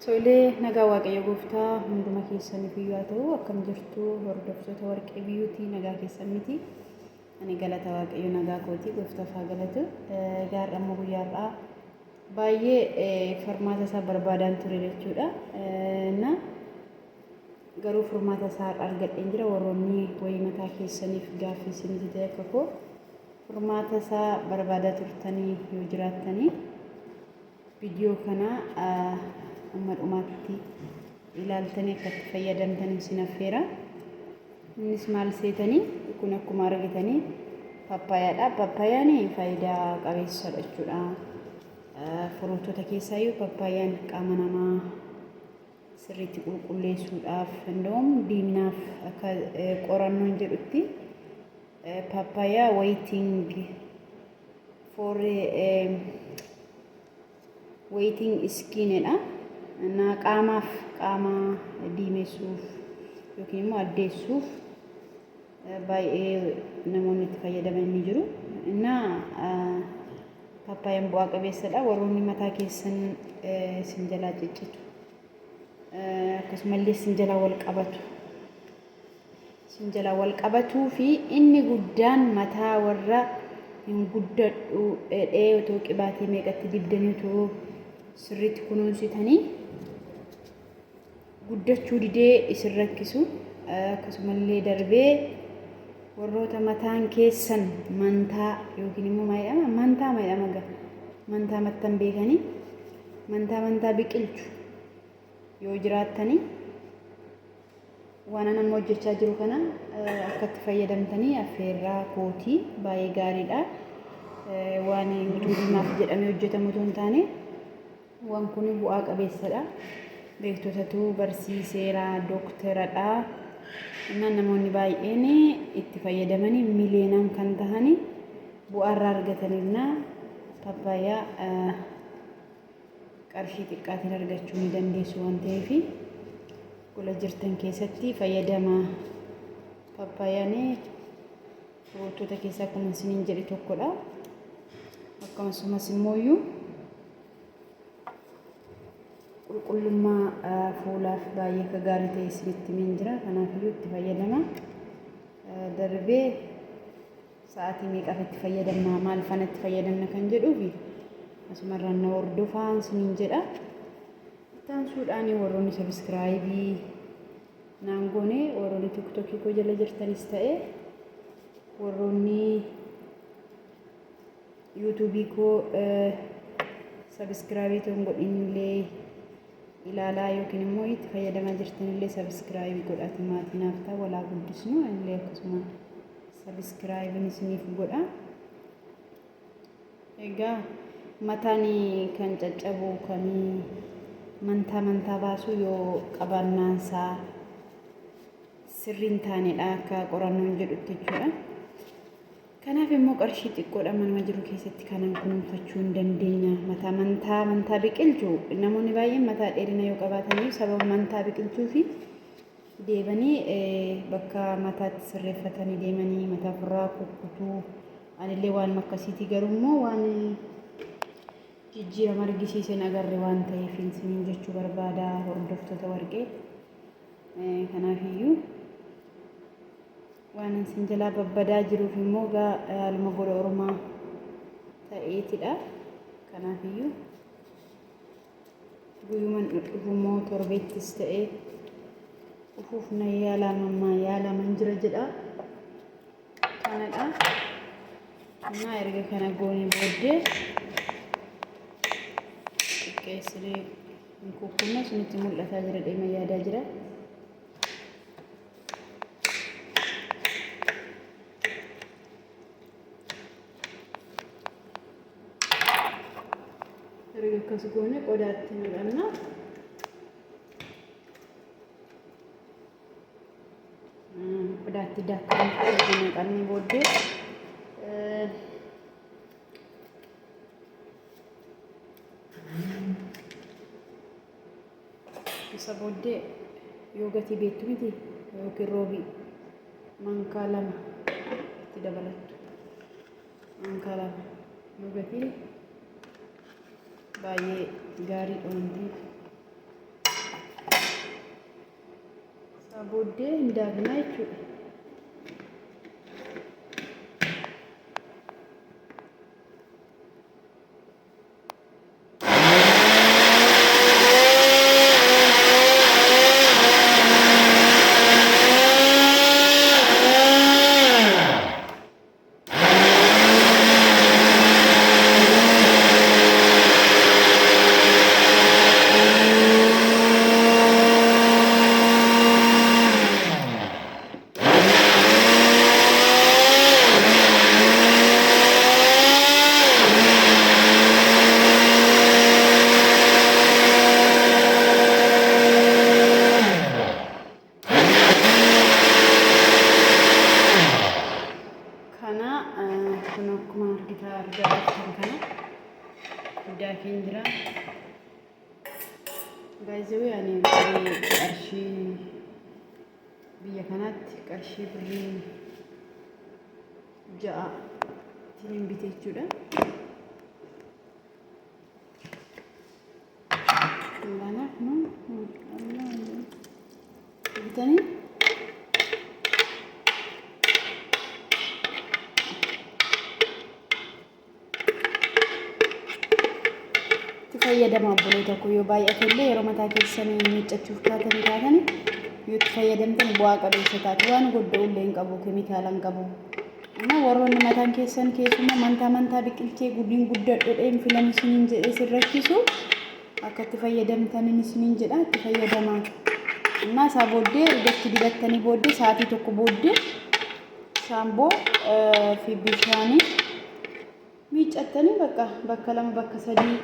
Tolee, nagaa Waaqayyo gooftaa hunduma keessaniif iyyuu haa ta'u. Akkam jirtu hordoftoota Warqee Biyyuutii? Nagaa keessan miti? Ani galata Waaqayyo nagaa kooti, gooftaaf haa galatu. Egaa har'a immoo guyyaa har'aa baay'ee furmaata isaa barbaadaan ture jechuudha. Na garuu furmaata isaa har'a argadheen jira. Warroonni wayii mataa keessaniif gaaffii isinitti ta'e akka koo furmaata isaa barbaadaa turtanii yoo jiraattanii, viidiyoo kana amma dhumaatti ilaaltanii akka itti fayyadamtan isin affeera. Innis maal seetanii, kun akkuma argitanii pappaayaadha. Pappaayyaan faayidaa qabeessadha jechuudha. Furuutota keessaayyuu pappaayyaan qaama namaa sirriitti qulqulleessuudhaaf, እንደውም diiminaaf akka qorannoon jedhutti paappaayyaa whitening for whitening skinidha. እና qaamaaf, qaama diimessuuf yookiin immoo addeessuuf baay'ee namoonni itti fayyadaman ni jiru. እና paappaayaan bu'aa qabeessadha. Warroonni mataa keessan isin jalaa ciccitu, akkasumallee isin jalaa wal qabatu, isin jalaa wal qabatuu fi inni guddaan mataa warra hin guddadhu dheedhee otoo qibaatii meeqatti dibdanii, otoo sirriitti kunuunsitanii guddachuu didee isin rakkisu, akkasumallee darbee warroota mataan keessan mantaa yookiin immoo maal jedhama, mantaa maal jedhama gaa, mantaa mattan beekanii, mantaa mantaa biqilchu yoo jiraattanii, waan an amma hojjechaa jiru kana akka itti fayyadamtanii affeerraa kootii. Baay'ee gaariidha. Waan utuu diimaaf jedhamee hojjetamu otoo hin taane, waan kun bu'aa qabeessadha. Beektotatu barsiiseera, dookteradha. Innaan namoonni baay'een itti fayyadamanii miliyoonaan kan tahanii bu'aa irraa argataniirna. Paappaayyaa qarshii xiqqaatiin argachuu ni dandeessu waan ta'eef, gola jirtan keessatti fayyadama. Paappaayaan firuutota keessaa akkuma isiniin jedhe tokkodha. Akkasumas immoo qulqullummaa fuulaaf baay'ee akka gaarii ta'e isinitti himeen jira. Kanaafiyyuu itti fayyadama. Darbee sa'aatii meeqaaf itti fayyadamna, maal faana itti fayyadamna kan jedhuufi asumarraan na hordofaa isiniin jedha. Ittaansuudhaan warroonni subscribe naan goone, warroonni TikTokii koo jala jirtanis ta'e warroonni YouTubeii koo subscribe ta'uun godhinillee ilaalaa yookiin immoo itti fayyadamaa jirtanillee, subscribe godhaati maatii naaf ta'a. Walaa guddisnu. Illee akkasuma subscribeiin isiniif godha. Egaa mataan kan caccabu, kan mantaa mantaa baasu yoo qabannaansaa sirrii hin taanedha akka qorannoon jedhutti jechuudha. Kanaaf immoo qarshii xiqqoodha manuma jiru keessatti kanan kunuunfachuu hin dandeenya. Mataa mantaa mantaa biqilchuu, namoonni baay'een mataa dheerina yoo qabaatan sababa mantaa biqilchuu fi deebanii bakka mataatti sirreeffatanii deemanii mataa ofirraa kukkutuu. Anillee waan akkasiitii, garuu immoo waan jijjiirama argisiisen agarre waan ta'eef isiniin jechuu barbaada, hordoftoota Warqee. Kanaafiyyuu waan isin jalaa babbadaa jiruuf immoo gaa haaluma gola ormaa ta'eetidha. Kanaafiyyuu guyyuman dhufu immoo torbeettis ta'ee dhufuuf na yaalaman yaalaman jira jedha. Kanadha. Innaa erga kana goonee booddee xiqqeessinee hin kukkunna. Isinitti mul'ataa jira deema yaadaa jira. Erga akkas goone qodaatti naqanna. Qodaatti daakkaa naqannee booddee isa booddee yoogatii beektu miti, yookiin roobii mankaa 2 itti dabalattu. Mankaa 2 yoogatiin baay'ee gaariidha waan ta'eef. Isaa booddee hin daaknaa jechuudha. Kana kun akkuma argitaa argaa jirtan kana daakeen jira. Baay'ee ani qarshii biyya kanaatti qarshii birrii 6 tiin bite jechuudha. Bitanii itti fayyadama obboloota koo yoo baay'ate illee yeroo mataa keessanii miiccachuuf kaatanii kaatanii yoo itti fayyadamtan bu'aa qabeessa taatu waan godda'u illee hin qabu keemikaala hin qabu. Amma warroonni mataan keessan keessumaa mantaa mantaa biqilchee gudiin guddadhodheen filan isiniin jedhee isin rakkisu akka itti fayyadamtanin isiniin jedha itti fayyadamaa. Innaa isaa booddee erga itti dibattanii booddee sa'aatii tokko booddee shaamboo fi bishaanii miiccattanii bakka bakka lama bakka sadii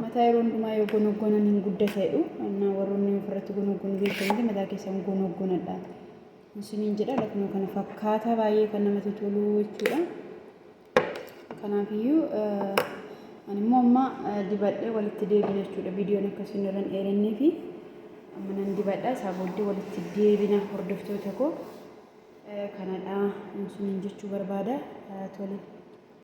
mataa yeroo hundumaa yoo gonoggonan hin guddata jedhu. Innaa warroonni ofirratti gonoggonu beektanii mataa keessan gonoggonadha. Isiniin jedha lakkuma kana fakkaata baay'ee kan namatti tolu jechuudha. Kanaafiyyuu ani immoo amma dibadhee walitti deebina jechuudha. Viidiyoon akka isin irra hin dheerannee fi amma nan dibadha. Isaa booddee walitti deebina hordoftoota koo kanadha isiniin jechuu barbaada. Tole.